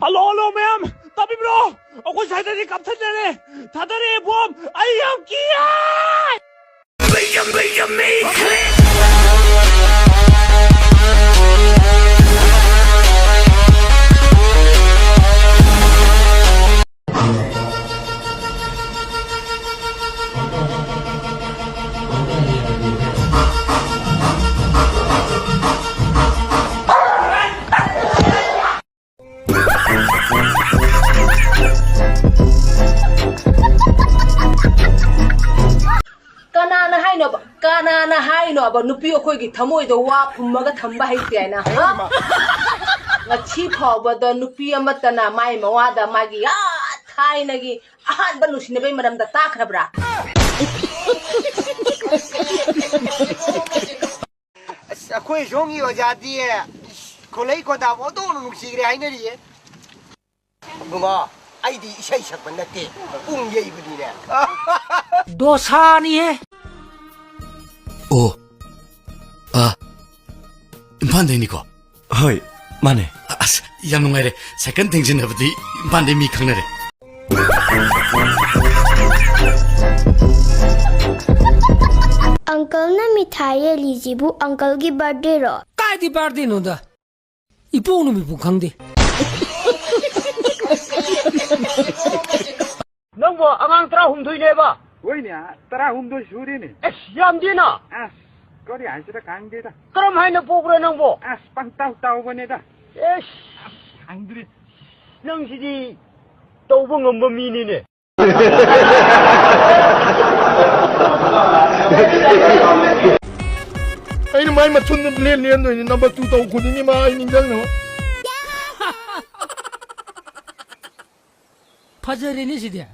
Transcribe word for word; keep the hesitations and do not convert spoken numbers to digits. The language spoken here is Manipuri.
ꯍꯜꯂꯣ, ꯍꯜꯂꯣ, ꯃꯌꯥꯝ ꯇꯥꯕꯤꯕ꯭ꯔꯣ? ꯑꯩꯈꯣꯏ ꯁ꯭ꯋꯥꯏꯗꯗꯤ ꯀꯥꯞꯊꯠꯅꯔꯦ, ꯊꯥꯗꯔꯦ ꯕꯣꯝ꯫ ꯑꯩ ꯌꯥꯝ ꯀꯤꯌꯦ꯫ ꯀꯅꯥꯅ ꯍꯥꯏꯅꯣꯕ? ꯀꯅꯥꯅ ꯍꯥꯏꯅꯣꯕ? ꯅꯨꯄꯤ ꯑꯩꯈꯣꯏꯒꯤ ꯊꯃꯣꯏꯗ ꯋꯥ ꯐꯨꯝꯃꯒ ꯊꯝꯕ ꯍꯩꯇꯦ ꯍꯥꯏꯅ, ꯍꯥ? ꯉꯁꯤ ꯐꯥꯎꯕꯗ ꯅꯨꯄꯤ ꯑꯃꯠꯇꯅ ꯃꯥꯏ ꯃꯋꯥꯗ ꯃꯥꯒꯤ, ꯑꯥ, ꯊꯥꯏꯅꯒꯤ ꯑꯍꯥꯟꯕ ꯅꯨꯡꯁꯤꯅꯕꯩ ꯃꯔꯝꯗ ꯇꯥꯈ꯭ꯔꯕ꯭ꯔꯥ? ꯑꯁ, ꯑꯩꯈꯣꯏ ꯁꯣꯝꯒꯤ ꯑꯣꯖꯥꯗꯤ ꯈꯣꯂꯩ ꯈꯣꯟꯗꯥ ꯑꯣꯟꯊꯣꯛꯅ ꯅꯨꯡꯁꯤꯈ꯭ꯔꯦ ꯍꯥꯏꯅꯔꯤꯌꯦ꯫ ꯕꯨꯡꯉꯣ, ꯑꯩꯗꯤ ꯏꯁꯩ ꯁꯛꯄ ꯅꯠꯇꯦ, ꯄꯨꯡ ꯌꯩꯕꯅꯤꯅꯦ꯫ ꯗꯣꯁꯥꯅꯤꯍꯦ꯫ ꯑꯣ, ꯑꯥ, ꯏꯝꯐꯥꯜꯗꯩꯅꯤꯀꯣ? ꯍꯣꯏ, ꯃꯥꯅꯦ꯫ ꯑꯁ, ꯌꯥꯝ ꯅꯨꯡꯉꯥꯏꯔꯦ꯫ ꯁꯥꯏꯀꯜ ꯊꯦꯡꯖꯤꯟꯅꯕꯗꯤ ꯏꯝꯐꯥꯜꯗꯩ ꯃꯤ ꯈꯪꯅꯔꯦ꯫ ꯑꯪꯀꯜꯅ ꯃꯤꯊꯥꯏ ꯌꯦꯜꯂꯤꯁꯤꯕꯨ ꯑꯪꯀꯜꯒꯤ ꯕꯥꯔꯗꯦꯔꯣ? ꯀꯥꯏꯗꯤ ꯕꯥꯔꯗꯦꯅꯣꯗ? ꯏꯄꯣꯛ ꯅꯨꯃꯤꯠꯄꯨ ꯈꯪꯗꯦ꯫ ꯅꯪꯕꯨ ꯑꯉꯥꯡ ꯇꯔꯥꯍꯨꯝꯗꯣꯏꯅꯦꯕ? ꯍꯣꯏꯅꯦ, ꯇꯔꯥꯍꯨꯝꯗꯣꯏ ꯁꯨꯔꯦꯅꯦ꯫ ꯑꯁ, ꯌꯥꯝꯗꯦꯅ꯫ ꯑꯁ, ꯀꯔꯤ ꯍꯥꯏꯁꯤꯔ ꯈꯪꯗꯦꯗ꯫ ꯀꯔꯝ ꯍꯥꯏꯅ ꯄꯣꯛꯄ꯭ꯔꯥ ꯅꯪꯕꯣ? ꯑꯁ, ꯄꯪꯇꯧ ꯇꯧꯕꯅꯦꯗ꯫ ꯑꯦꯁ, ꯈꯪꯗ꯭ꯔꯦ꯫ ꯅꯪꯁꯤꯗꯤ ꯇꯧꯕ ꯉꯝꯕ ꯃꯤꯅꯤꯅꯦ꯫ ꯑꯩꯅ ꯃꯥꯏ ꯃꯊꯨꯟꯗ ꯂꯦꯟ ꯂꯦꯟꯗꯣꯏꯅꯤ, ꯅꯝꯕꯔ ꯇꯨ ꯇꯧ ꯈꯨꯗꯤꯡꯒꯤ ꯃꯥ ꯑꯩ ꯅꯤꯡꯁꯤꯡꯅꯕ꯫ ꯐꯖꯔꯦꯅꯦ ꯁꯤꯗꯤ꯫